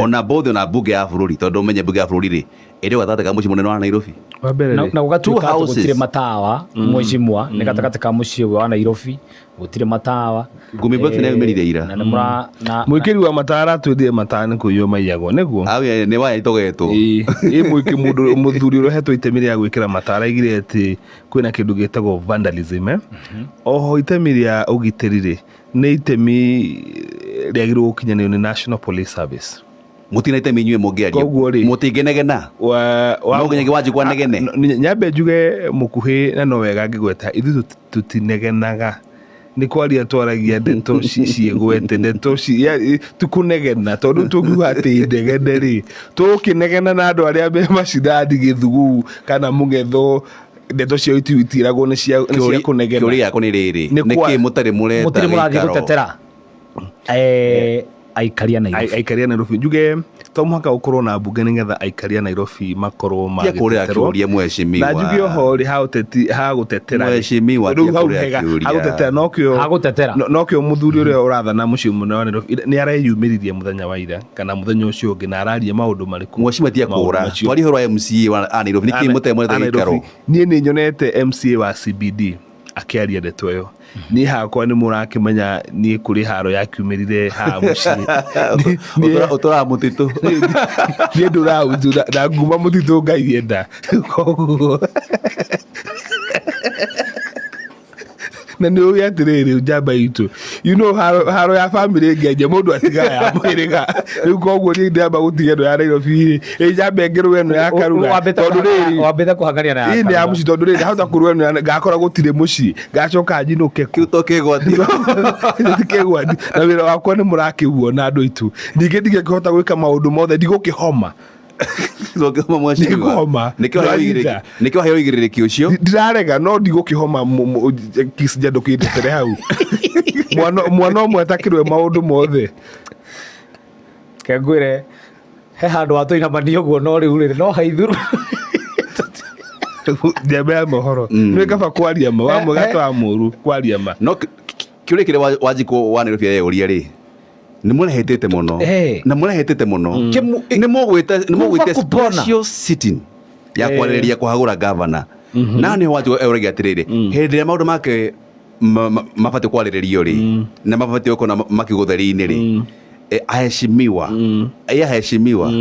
Ona both ona mbunge ya bũrũri tondũ ũmenye mbunge ya bũrũri rĩ ĩrĩ gatagatĩ ka mũciĩ mũnene wa Nairobi. Wa mbere Na rĩ, na Two gũgatuĩka atĩ houses. gũtirĩ matawa mheshimiwa, nĩ gatagatĩ ka mũciĩ wa Nairobi gũtirĩ matawa. Ngumi Box nĩ yaumĩrire ira. Na nĩ mũra na Mwĩkĩri wa matawa aratwĩrire matawa nĩ kũiywo maiyagwo nĩguo. Awe nĩ waya itogetwo. Ĩĩ, ĩ mwĩkĩ mũndũ mũthuri ũrĩa ũhetwo itemi rĩa gwĩkĩra matawa araigire atĩ kwĩna kĩndũ gĩtagwo vandalism eh? Oho itemi rĩa ũgitĩri rĩ nĩ itemi rĩagĩrĩirwo gũkinyanĩrio nĩ National Police Service. Mũtina itemi inyuĩ mũngĩaria. Koguo rĩ- Mũtingĩnegena. No nginya Wanjikũ anegene. Nyambe njuge mũkuhĩ na no wega ngĩgweta ithuĩ tũtinegenaga nĩ kwaria twaragia ndeto ciĩgwete ndeto tukũnegena tondũ tũngiuga atĩ ndegene rĩ tũkĩnegena na andũ arĩa me macinani gĩthuguu kana mũng'etho ndeto ciao itiragwo nĩ cia kũnegena. Kĩũria gĩakwa nĩ rĩrĩ Nĩ nĩ kĩ mũtarĩ mũreta mũtirĩ mũrathiĩ gĩikaro? gũtetera aikari a Nairobi. Aikari a Nairobi njuge to mũhaka ũkorwo na mbunge nĩgetha aikari a Nairobi makorwo Tia kũrĩa magĩteterwo. kĩũria mheshimiwa. Na njuge oho rĩ ha ũteti ha gũtetera rĩ. Mheshimiwa, Rĩu tia hau kũrĩa hega, kĩũria. ha gũtetera nokĩo Ha gũtetera. Nokĩo mũthuri ũrĩa ũrathana mũciĩ mũnene wa Nairobi nĩ areyumĩririe mũthenya wa ira kana mũthenya ũcio ũngĩ na araria maũndũ marĩkũ. Mheshimiwa tia Maũndũ kũra. macio. Twarie ũhoro wa MCA wa a Nairobi nĩ kĩ mũtarĩ mũreta A gĩikaro? Nairobi. Niĩ nĩ nyonete MCA wa CBD akĩaria ndeto ĩyo. Niĩ hakwa nĩ mũrakĩmenya niĩ kũrĩ haro yakiumĩrire haha mũciĩ. Ũtũraga mũtitũ. Niĩ ndũraga na nguma mũtitũ Ngai enda. Koguo na nĩ ũĩ atĩrĩrĩ njamba itũ you know haro ya family ĩngĩanjia mũndũ atigaga ya mũhĩrĩga rĩu koguo niĩ ndĩamba gũtiga ĩno ya Nairobi rĩ ĩ njambe ngĩrũe ĩno ya Karura tondũ rĩrĩ Wambĩte kũhangania na ya ĩ nĩ ya Karura. mũciĩ tondũ rĩrĩ ndahota kũrũa ĩno ngakora gũtirĩ mũciĩ ngacoka nyinũke Kĩu to kĩgwati. Kĩgwati na wĩra wakwa nĩ mũrakĩuona andũ aitũ ningĩ ndingĩkĩhota gwĩka maũndũ mothe ndigũkĩhoma. Ndũngĩhoma mheshimiwa. Ndigũhoma. Ndĩranyita. Nĩkĩo waheo ũigĩrĩrĩki ũcio. Ndirarega no ndigũkĩhoma kicinja ndũkĩndetere hau. Mwana ũmwe atakĩrwe maũndũ mothe. Ke ngwĩre he handũ watũinamania ũguo no rĩu rĩrĩ no haithuru. Njamba ya mohoro. Nĩ kaba kwaria ma wa mwega ta wa mũru kwaria ma. No kĩũria kĩrĩa Wanjikũ wa Nairobi areyũria rĩ nĩ mũrehĩtĩte mũno. Na mũrehĩtĩte mũno. Nĩ mũgwĩte nĩ mũgwĩte Kufa kupona. special sitting ya kwarĩrĩria kũhagũra gavana. Na nĩ Wanjikũ eũragia atĩrĩrĩ hĩndĩ ĩrĩa maũndũ make mabatiĩ kwarĩrĩrio rĩ na mabatiĩ gũkorwo makĩgwo ũtheri-inĩ rĩ aheshimiwa. Aheshimiwa.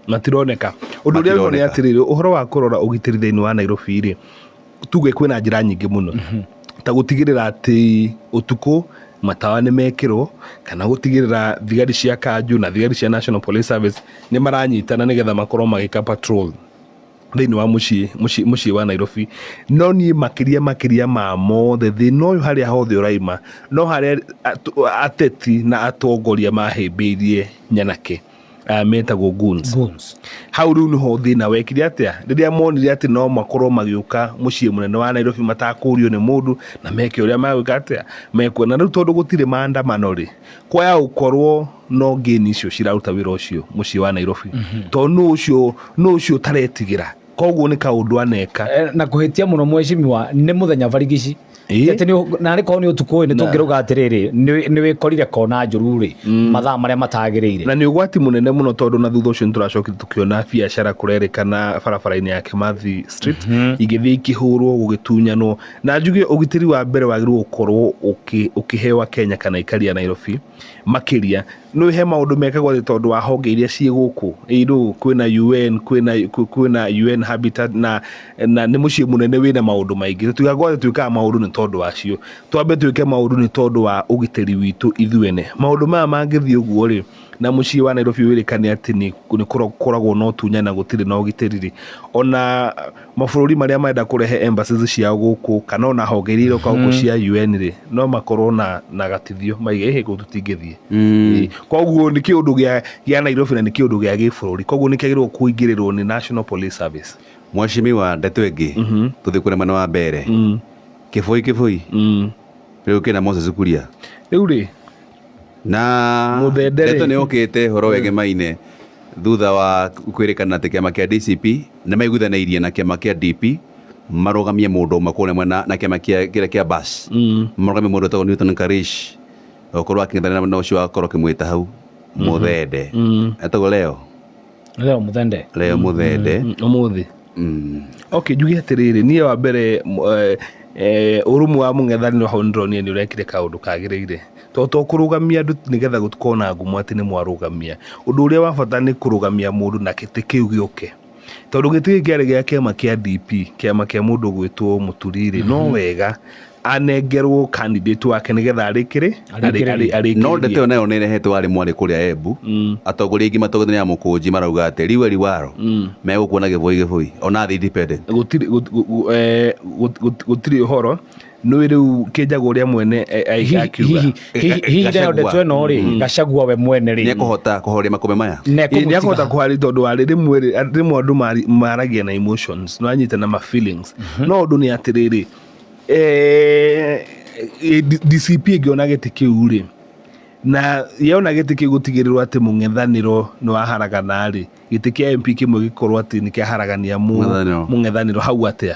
Matironeka. Ũndũ ũrĩa wĩho nĩ Matironeka. atĩrĩrĩ ũhoro wa kũrora ũgitĩri thĩinĩ wa Nairobi rĩ tuge kwĩna njĩra nyingĩ mũno. Ta gũtigĩrĩra atĩ ũtukũ matawa nĩ mekĩrwo kana gũtigĩrĩra thigari cia kanju na thigari cia National Police Service nĩ maranyitana nĩgetha makorwo magĩka patrol thĩinĩ wa mũciĩ wa Nairobi. No niĩ makĩria ma mothe thĩna ũyũ harĩa hothe ũraima no harĩa ateti na atongoria mahĩmbĩirie nyanake metagwo goons. Goons. Hau rĩu nĩho thĩna wekire atĩa rĩrĩa monire atĩ no makorwo magĩũka mũciĩ mũnene wa Nairobi matakũrio nĩ mũndũ na meke ũrĩa magwĩka atĩa mekuona. Rĩu tondũ gũtirĩ maandamano rĩ kwaya gũkorwo no ngĩni icio ciraruta wĩra ũcio mũciĩ wa Nairobi. Tondũ nũ ũcio ũtaretigĩra koguo nĩ kaũndũ aneka. Na kũhĩtia mũno mheshimiwa nĩ mũthenya barigici. Atĩ nĩ na nĩ korwo nĩ ũtukũ ĩ, nĩ tũngĩrauga atĩrĩrĩ, nĩ wĩkorire kona njũru rĩ, mathaa marĩa matagĩrĩire. Na nĩ ũgwati mũnene mũno tondũ na thutha ũcio nĩ tũracokire tũkĩona biacara kũrerĩkana barabara-inĩ ya Kimathi Street igĩthiĩ ikĩhũrwo gũgĩtunyanwo. Na njuge ũgitĩri wa mbere wagĩrĩirwo gũkorwo ũkĩheo Kenya kana aikari a Nairobi makĩria. Nĩ he maũndũ mekagwo atĩ tondũ wa honge iria ciĩ gũkũ. Ĩrũ kwĩna UN, kwĩna UN Habitat na nĩ mũciĩ mũnene wĩna maũndũ maingĩ. Tũtigakwo atĩ twĩkaga maũndũ nĩ tondũ wacio. Twambe twĩke maũndũ nĩ tondũ wa ũgitĩri witũ ithuene. Maũndũ maya mangĩthiĩ ũguo rĩ, Na mũciĩ wa Nairobi wĩrĩkane atĩ nĩ kũragwo na ũtunyani na gũtirĩ na ũgitĩri rĩ, ona mabũrũri marĩa marenda kũrehe embassies ciao gũkũ kana ona honge iria iroka gũkũ cia UN rĩ, no makorwo na gatithio maige ĩhĩ kũu tũtingĩthiĩ. Koguo nĩ kĩũndũ gĩa Nairobi na nĩ kĩũndũ gĩa gĩbũrũri, koguo nĩ kĩagĩrĩirwo kũingĩrĩrwo nĩ National Police Service. Mheshimiwa, ndeto ĩngĩ tũthiĩ kũrĩa mwena wa mbere, Kĩboi Kĩboi rĩu kĩna Moses Kuria. Rĩu rĩ, na Mũthende rĩ. Ndeto nĩ yũkĩte ũhoro wegemaine thutha wa kwĩrĩkana atĩ kĩama kĩa DCP nĩ maiguithanĩirie na kĩama kĩa DP marũgamie mũndũ ũmwe kũrĩa mwena na kĩama kĩa kĩrĩa kĩa bas marũgamie mũndũ wĩtagwo Newton Karish, okorwo akĩng'ethanĩra na ũcio wakorwo akĩmwĩta hau Mũthende, etagwo Leo. Leo Muthende. Leo Mũthende. Ũmũthĩ. Okay, njuge atĩrĩrĩ, niĩ wa mbere ũrũmwe wa mũng'ethanĩro hau nĩndĩronire nĩ ũrekire kaũndũ kagĩrĩire, tondũ to kũrũgamia andũ nĩgetha gũtikorwo na ngumo atĩ nĩ mwarũgamia. Ũndũ ũrĩa wa bata nĩ kũrũgamia mũndũ na gĩtĩ kĩu gĩũke, tondũ gĩtĩ gĩkĩ kĩarĩ gĩa kĩama kĩa DP, kĩama kĩa mũndũ ũgwĩtwo Mũturi rĩ, no wega anengerwo candidate wake nĩgetha arĩkĩrĩ Arĩkĩrĩrie. No ndeto ĩyo nayo nĩ ĩrehetwo warĩ mwarĩ kũrĩa Embu, atongoria aingĩ matongoria ya Mũkũnji marauga atĩ riwe riwaro megũkuona Gĩbũi Gĩbũi ona thĩ independent. Gũtirĩ gũtirĩ ũhoro nĩ rĩu Kĩnjagũ ũrĩa mwene akiuga. Hihi nayo Gachagua. Ndeto ĩno rĩ, Gachagua we mwene rĩ, nĩ ekũhota kũhoria makũmbĩ maya? Nĩ akũhota kũharia, tondũ warĩ rĩmwe rĩ, rĩmwe andũ maragia na emotions, no anyita na ma feelings, no ũndũ nĩ atĩrĩrĩ, DCP ĩngĩona gĩtĩ kĩu rĩ, na yona gĩtĩ kĩu gũtigĩrĩrwo atĩ mũng'ethanĩro nĩ waharagana rĩ, gĩtĩ kĩa MP kĩmwe gĩkorwo atĩ nĩ kĩaharagania Mũng'ethanĩro. Mũng'ethanĩro hau atĩa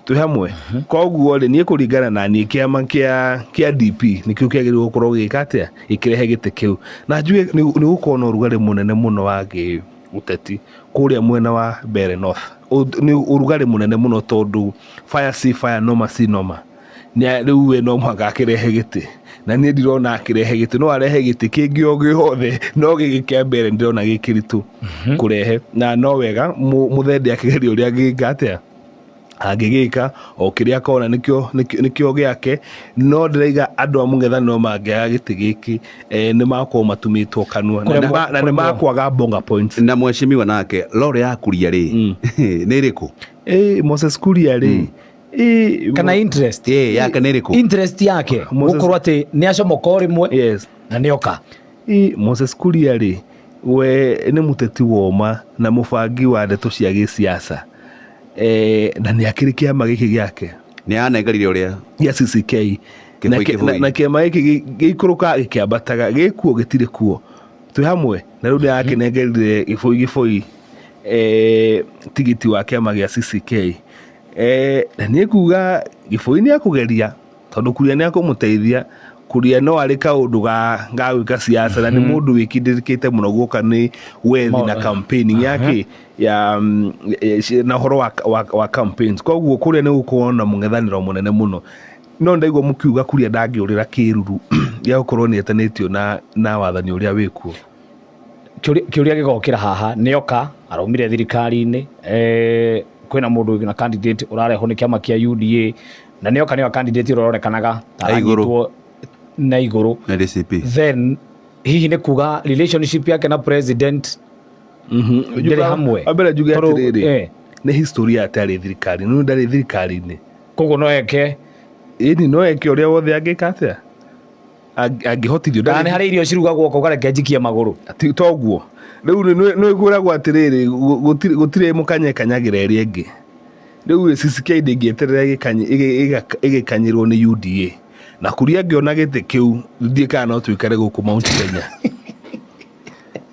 twĩ hamwe. Koguo rĩ, niĩ kũringana na niĩ, kĩama kĩa DP nĩkĩo kĩagĩrĩirwo gũkorwo gĩgĩka atĩa, gĩkĩrehe gĩtĩ kĩu, na njuge nĩ gũkorwo na ũrugarĩ mũnene mũno wa gĩũteti kũrĩa mwena wa Mbeere North. Nĩ ũrugarĩ mũnene mũno, tondũ fire si fire, noma si noma. Rĩu we no mũhaka akĩrehe gĩtĩ, na niĩ ndirona akĩrehe gĩtĩ. No arehe gĩtĩ kĩngĩ o gĩothe, no gĩkĩ kĩa mbere ndĩrona gĩ kĩritũ kũrehe, na no wega Mũthende akĩgeria ũrĩa angĩgĩka atĩa, angĩgĩka o kĩrĩa akona nĩkĩo gĩake. No ndĩraiga andũ a mũng'ethanĩro mangĩaga gĩtĩ gĩkĩ, nĩ makorwo matumĩtwo kanua na na nĩ makwaga bonga points. Na mheshimiwa, nake lore ya Kuria rĩ, nĩ ĩrĩkũ? Moses Kuria rĩ, Kana interest Ĩ, yake nĩ ĩrĩkũ? Interest yake gũkorwo atĩ nĩ acomoka o rĩmwe na nĩ oka. Moses Kuria rĩ, we nĩ mũteti woma na mũbangi wa ndeto cia gĩsiasa, na nĩ akĩrĩ kĩama gĩkĩ gĩake Nĩ anengerire ũrĩa gĩa CCK. Kĩboi, Kĩboi. Na kĩama gĩkĩ gĩikũrũka gĩkĩambataga, gĩkuo gĩtirĩ kuo, twĩ hamwe. Na rĩu nĩ akĩnengerire Gĩbũi Gĩbũi tigiti wa kĩama gĩa CCK, na niĩ kuga Gĩbũi nĩ akũgeria, tondũ Kuria nĩ akũmũteithia. Kuria no arĩ kaũndũ ga gwĩka siasa, na nĩ mũndũ wĩkindĩrĩkĩte mũno guoka nĩ wethi na campaigning yake ya na ũhoro wa campaigns. Koguo kũrĩa nĩ gũkorwo na mũng'ethanĩro mũnene mũno, no ndaigua mũkiuga Kuria ndangĩũrĩra kĩruru gĩa gũkorwo nĩ etanĩtio na wathani ũrĩa wĩkuo. Kĩũria gĩgokĩra haha, nĩ oka araumire thirikari-inĩ, kwĩna mũndũ na candidate ũrarehwo nĩ kĩama kĩa UDA, na nĩ oka nĩyo candidate ũrĩa ũronekanaga ta Na igũrũ. aranyitwo na igũrũ Na DCP. Then hihi nĩ kuga relationship yake na president ndĩrĩ hamwe? Wa mbere njuge Tondũ, atĩrĩrĩ, nĩ historia atĩ arĩ thirikari nĩ ndarĩ thirikari-inĩ. Koguo no eke. Ĩni, no eke ũrĩa wothe angĩka atĩa, angĩhotithio. Kana nĩ harĩ irio cirugagwo ũkauga reke njikie magũrũ? Ti toguo rĩu nĩ kwĩragwo atĩrĩrĩ, gũtirĩ mũkanye kanyagĩra ĩrĩa ĩngĩ. Rĩu CCK ndĩngĩeterera ĩgĩkanyĩrwo nĩ UDA, na Kuria ngĩona gĩtĩ kĩu, ndiĩ kana no tũikare gũkũ Mount Kenya,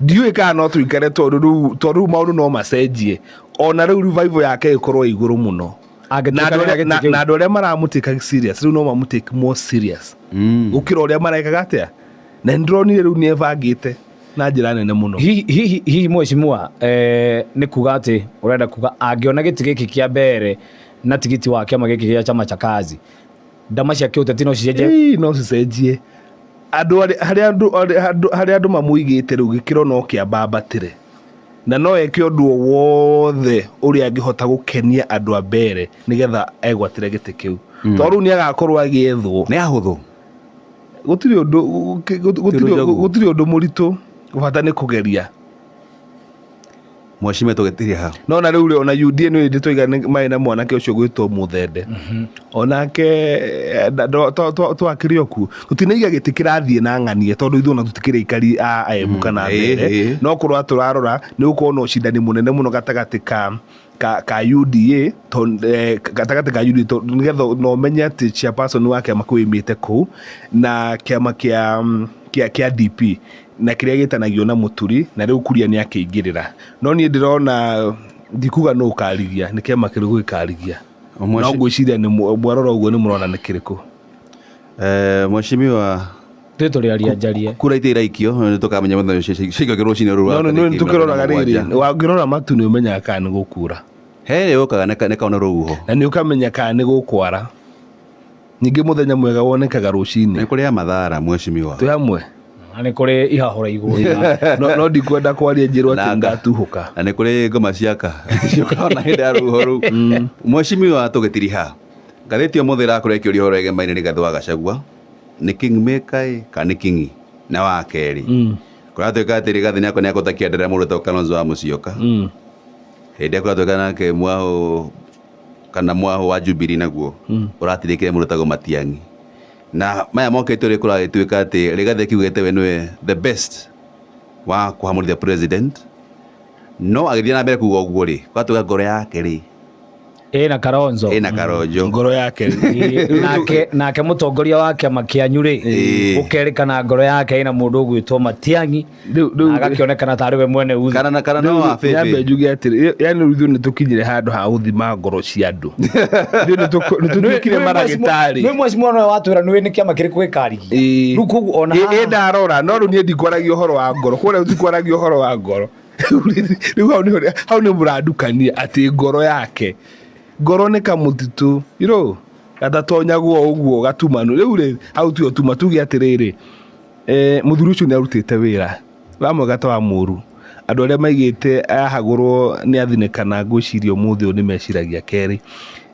ndiũĩ kana no tũikare, tondũ rĩu maũndũ no macenjie, ona rĩu revival yake ĩkorwo ĩ igũrũ mũno. Na Angĩtuĩka andũ nĩ arĩa gĩtĩ na kĩu. na andũ arĩa maramũtĩka serious rĩu no mamũtake more serious gũkĩra ũrĩa marekaga atĩa, na nĩ ndĩronire rĩu nĩ ebangĩte na njĩra nene mũno. Hihi mheshimiwa, nĩ kuga atĩ ũrenda kuga angĩona gĩtĩ gĩkĩ kĩa mbere na tigiti wa kĩama gĩkĩ gĩa Chama cha Kazi, ndama cia kĩũteti no cicenjie? Ĩĩ, no cicenjie. Andũ harĩa andũ mamũigĩte rĩu gĩkĩro no kĩambambatĩre, na no eke ũndũ o wothe ũrĩa angĩhota gũkenia andũ a mbere nĩgetha egwatĩre gĩtĩ kĩu, tondũ rĩu nĩ agakorwo agĩethwo. Nĩ ahũthũ. Gũtirĩ ũndũ gũtirĩ ũndũ mũritũ, bata nĩ kũgeria. Mweshimiwa tũgĩtiria ha. No na rĩu rĩ, ona UDA nĩ hĩndĩ twaiga marĩ na mwanake ũcio gwĩtwo Mũthende. Onake twakĩrĩ o kuo. Tũtinaiga gĩtĩ kĩrathiĩ na ng'anie tondũ ithuĩ ona tũtikĩrĩ aikari a Embu kana Mbeere. No kũrora tũrarora nĩ gũkorwo na ũcindani mũnene mũno gatagatĩ ka UDA, gatagatĩ ka UDA tondũ nĩgetha na ũmenye atĩ chairperson wa kĩama kĩu aumĩte kũu na kĩama kĩa DP na kĩrĩa gĩtanagio na Mũturi, na rĩu Kuria nĩ akĩingĩrĩra. No niĩ ndĩrona ndikuga nũ ũkarigia, nĩ kĩama kĩrĩkũ gĩkarigia. No ngwĩciria nĩ mwarora ũguo nĩ mũrona nĩ kĩrĩkũ. Mweshimiwa, Twĩ tũrĩ aria njarie. Kura itirĩ iraikio, nĩ tũkamenya mũthenya ũcio ciaikagio rũcinĩ rũu rwa No, tarĩki nĩ tũkĩroraga mĩrongo rĩrĩ, mũgwanja. wangĩrora matu nĩ ũmenyaga kana nĩ gũkura. He yũkaga nĩ kaona rũhuho. Na nĩ ũkamenya kana nĩ gũkwara. Ningĩ mũthenya mwega wonekaga rũcinĩ. Nĩ kũrĩ ya mathara, mweshimiwa. Twĩ hamwe. Na nĩ kũrĩ ihahũra igũrũ. No ndikwenda kwaria njĩrwo atĩ ndatuhũka. Na nĩ kũrĩ ngoma ciaka. Ciũkaga na hĩndĩ ya rũhuho rũu. Mweshimiwa, tũgĩtiriha. Ngathĩti ũmũthĩ ĩrakorwo ĩkĩũria ũhoro wĩgiĩ Rigathĩ wa Gachagua. Nĩ kingmaker ĩ kana nĩ kingi? Na wa kerĩ. Kũratuĩka atĩ Rigathĩ nĩakorwo nĩakũhota kĩenderea mũndũ wĩtagwo Kalonzo wa Musyoka. Hĩndĩ ĩrĩa kũratuĩka nake mwaho kana mwaho wa Jubilee naguo ũratirĩkĩre mũndũ wĩtagwo Matiang'i. Na maya mokĩte ũrĩa kũragĩtuĩka atĩ Rigathĩ akiugĩte we nĩwe the best wa kũhamũrithia president. No agĩthiĩ na mbere kuga ũguo rĩ, kũratuĩka ngoro yake rĩ Ĩna Kalonzo. Ĩna Kalonzo. Ngoro yake. Nake mũtongoria wa kĩama kĩanyu rĩ, gũkerĩkana ngoro yake ĩna mũndũ ũgwĩtwo Matiang'i. Rĩu Agakĩonekana tarĩ we mwene uthi. Kana no wa bĩbĩ. Nyambe njuge atĩrĩ, yani rĩu ithuĩ nĩtũkinyire handũ ha gũthima ngoro cia andũ. Ithuĩ nĩtũtuĩkire maragĩtarĩ. Nĩ mweci mwana ũyũ watwĩra nĩũĩ nĩ kĩama kĩrĩkũ gĩkarigia. Rĩu koguo ona haha. Ndarora, no rĩu niĩ ndikwaragia ũhoro wa ngoro. Kũrĩa tũtikwaragia ũhoro wa ngoro. Rĩu hau nĩ mũrandukania atĩ ngoro yake. Ngoro nĩ kamũtitũ, you know, gatatonyagwo ũguo gatumanu. Rĩu rĩ, hau tiho tuma, tuge atĩrĩrĩ, mũthuri ũcio nĩ arutĩte wĩra wa mwega ta wa mũru. Andũ arĩa maigĩte ahagũrwo nĩ athinĩkana, ngwĩciria ũmũthĩ ũyũ nĩ meciragia kerĩ.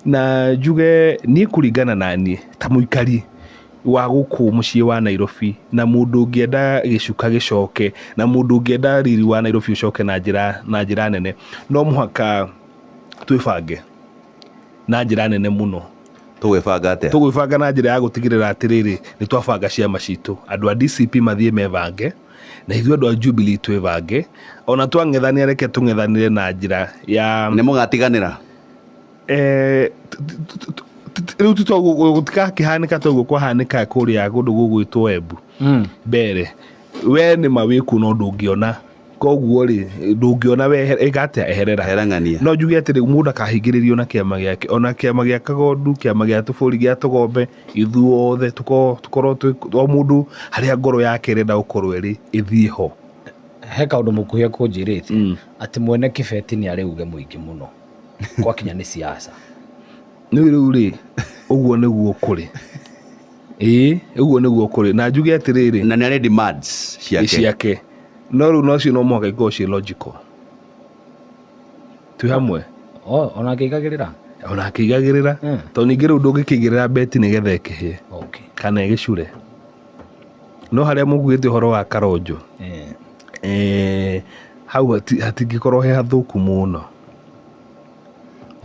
Na njuge niĩ kũringana na niĩ ta mũikari wa gũkũ mũciĩ wa Nairobi, na mũndũ ũngĩenda gĩcuka gĩcoke, na mũndũ ũngĩenda riri wa Nairobi ũcoke na njĩra nene, no mũhaka twĩbange na njĩra nene mũno. Tũgwĩbanga atĩa? Tũgwĩbanga na njĩra ya gũtigĩrĩra atĩrĩrĩ, nĩ twabanga ciama citũ. Andũ a DCP mathiĩ mebange, na ithuĩ andũ a Jubilee twĩbange. Ona twang'ethanĩra, reke tũng'ethanĩre na njĩra ya Nĩ mũgatiganĩra? Rĩu ti toguo, gũtikakĩhanĩka toguo kwahanĩka kũrĩa kũndũ gũgwĩtwo Embu. Mbere, we nĩ ma wĩkuo no ndũngĩona. Koguo rĩ, ndũngĩona we ĩka atĩa, eherera. Eherang'ania. No njuge atĩrĩ, mũndũ akahingĩrĩrio na kĩama gĩake, ona kĩama gĩa Kagondu, kĩama gĩa Tũbũri, gĩa Tũgombe, ithuothe tũkorwo twĩ, o mũndũ harĩa ngoro yake ĩrenda gũkorwo ĩrĩ, ĩthiĩ ho. He kaũndũ mũkuhĩ ekũnjĩrĩte, atĩ mwene kĩbeti nĩ arĩ uge mũingĩ mũno gwakinya nĩ siasa. Nĩ rĩu rĩ, ũguo nĩguo kũrĩ. Ĩĩ, ũguo nĩguo kũrĩ. Na njuge atĩrĩrĩ, Na nĩ arĩ demands ciake. Ciake. No rĩu nocio no mũhaka ikorwo ciĩ logical. Twĩ hamwe? Ona akĩigagĩrĩra? Ona akĩigagĩrĩra. Tondũ ningĩ rĩu ndũngĩkĩigĩrĩra beti nĩgetha ĩkĩhĩe. Kana ĩgĩcure. No harĩa mũkuĩte ũhoro wa Kalonzo. Hau hatingĩkorwo he hathũku mũno.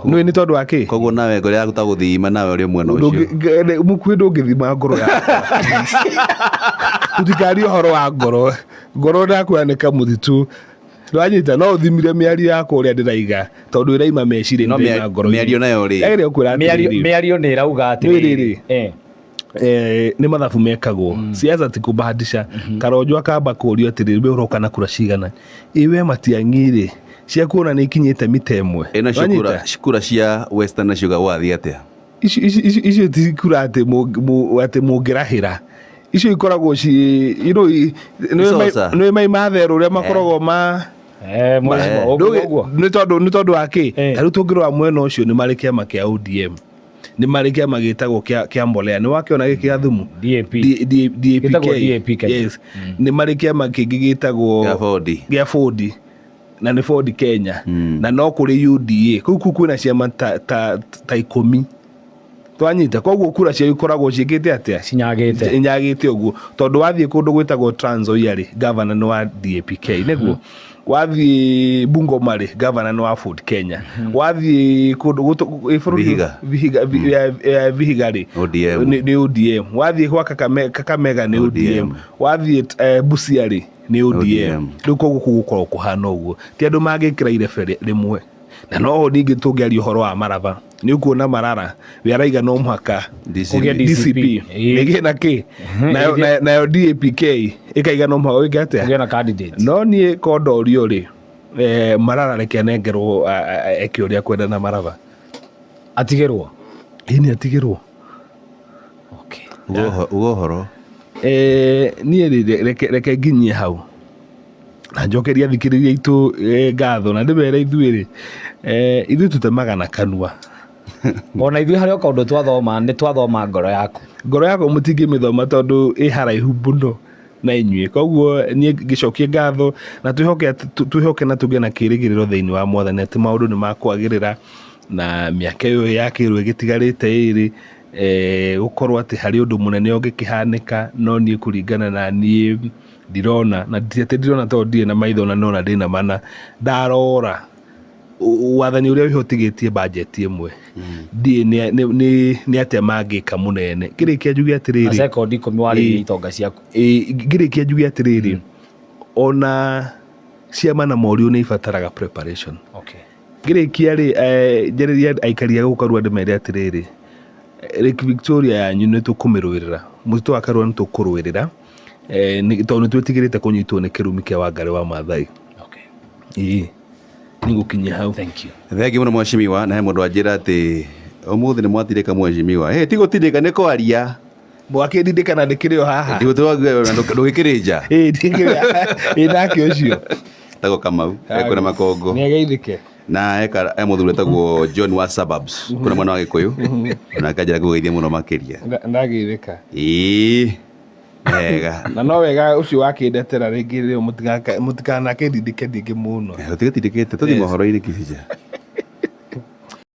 Nĩ nĩ tondũ wa kĩ? Koguo nawe ngoro yaku ta gũthima nawe ũrĩ mwena ũcio. Mũkuĩ ndũngĩthima ngoro yakwa. Tũtikarie ũhoro wa ngoro. Ngoro ndakwĩra nĩ kamũtitũ. Ndwanyita, no ũthimire mĩario yakwa ũrĩa ndĩraiga, tondũ ĩraima meciria No ndĩraima ngoro-inĩ. mĩario nayo rĩ? Yagĩrĩirwo kwĩra atĩrĩrĩ. Mĩario nĩ ĩrauga atĩrĩrĩ. Nĩ rĩrĩ. Nĩ mathabu mekagwo. Siasa ti kũbahatisha. Karonjo akamba kũũrio atĩrĩrĩ, we ũroka na kura cigana? Ĩ we Matiang'i rĩ, ciaku ona nĩ ikinyĩte mita ĩmwe. Ĩ nacio Wanyita? kura cia Western nacio gwathiĩ atĩa? Icio ti kura atĩ atĩ mũngĩrahĩra. Icio ikoragwo ci, you know, i-, nĩ Icoca. nĩ mai matherũ ũrĩa makoragwo ma Mwezi wa ũguo ũguo. Nĩ tondũ wa kĩ? Ta rĩu tũngĩrora mwena ũcio nĩ marĩ kĩama kĩa ODM. Nĩ marĩ kĩama gĩtagwo kĩa mbolea. Nĩ wakĩona gĩkĩ gĩa thumu? DAP. D A P Gĩtagwo K. DAP Kenya. Yes. Nĩ marĩ kĩama kĩngĩ gĩtagwo Gĩa Ford. Gĩa Ford. Na nĩ Ford Kenya. Na no kũrĩ UDA. Kũu kwĩna ciama ta 10. Twanyita koguo kura cio ikoragwo ciĩkĩte atĩa? Cinyagĩte. Inyagĩte ũguo tondũ wathiĩ kũndũ gwĩtagwo Trans Nzoia rĩ, governor nĩ wa DAPK, nĩguo wathiĩ Bungoma rĩ, governor nĩ wa Ford Kenya, wathiĩ kũndũ ĩ bũrũri Vihiga. Vihiga, Vihiga rĩ, ODM. Nĩ ODM. Wathiĩ gwa Kakamega nĩ ODM. ODM. Wathiĩ Busia rĩ, nĩ ODM. ODM. Rĩu koguo kũu gũkoragwo kũhana ũguo, ti andũ mangĩkĩra irebe rĩmwe. Na noho ningĩ tũngĩaria ũhoro wa Maraba, nĩ ũkuona Marara we araiga no mũhaka Kũgĩe DCP ĩgĩe na kĩ, nayo DAPK ĩkaiga no mũhaka wĩke atĩa? Kũgĩe na candidate. No niĩ ko ndorio rĩ, Marara reke anengerwo eke ũrĩa kwenda na Maraba. Atigĩrwo. Ĩ nĩ atigĩrwo. Okay. Uga ũhoro. Niĩ rĩ, reke nginyie hau na njokeria athikĩrĩria aitũ ngatho, na ndĩmere ithuĩ rĩ, ithuĩ tũtemaga na kanua. Ona ithuĩ harĩ o kaũndũ twathoma, nĩ twathoma ngoro yaku. Ngoro yakwa mũtingĩmĩthoma tondũ ĩ haraihu mũno na inyuĩ. Koguo niĩ ngĩcokia ngatho na twĩhoke atĩ twĩhoke na tũgĩe na kĩĩrĩgĩrĩro thĩinĩ wa Mwathani atĩ maũndũ nĩ makwagĩrĩra, na mĩaka ĩyo yakĩrwo ĩgĩtigarĩte ĩrĩ, gũkorwo atĩ harĩ ũndũ mũnene ũngĩkĩhanĩka, no niĩ kũringana na niĩ ndirona, na ti atĩ ndirona tondũ ndirĩ na maitho na nona ndĩna mana, ndarora wathani ũrĩa wĩho ũtigĩtie budget ĩmwe, ndiĩ nĩ atĩa mangĩka mũnene. Ngĩrĩkia njuge atĩrĩrĩ, Na sekondi 10 warĩrie itonga ciaku. Ngĩrĩkia njuge atĩrĩrĩ, ona ciama na morio nĩ ibataraga preparation. Ngĩrĩkia rĩ, njarĩria aikari a gũkũ Karua ndĩmere atĩrĩrĩ, Lake Victoria yanyu nĩ tũkũmĩrũĩrĩra, mũtitũ wa Karua nĩ tũkũrũĩrĩra, tondũ nĩ twĩtigĩrĩte kũnyitwo nĩ kĩrumi kĩa Wangari wa Maathai. Ĩĩ, nĩ ngũkinyia hau. Thank you. Thank you mũno mheshimiwa, na he mũndũ anjĩra atĩ ũmũthĩ nĩ mwatindĩka mheshimiwa. Hey, ti gũtindĩka nĩ kwaria. Mwakĩndindĩka na ndĩkĩrĩ o haha. Ndũgĩkĩrĩ nja. Ĩĩ, ndĩkĩrĩ haha. Ĩĩ, nake ũcio. Etagwo Kamau, ekũrĩa Makongo. Nĩ ageithĩke. Na e mũthuri wetagwo John wa Suburbs, kũrĩa mwena wa Gĩkũyũ. Na akanjĩra ngũgeithie mũno makĩria. Ndageithĩka. Ĩĩ, wega. Na no wega ũcio wakĩndetera rĩngĩ rĩu mũtikanakĩndindĩke ndingĩ mũno. Tũtigĩtindĩkĩte, tũthiĩ mohoro-inĩ Kibija.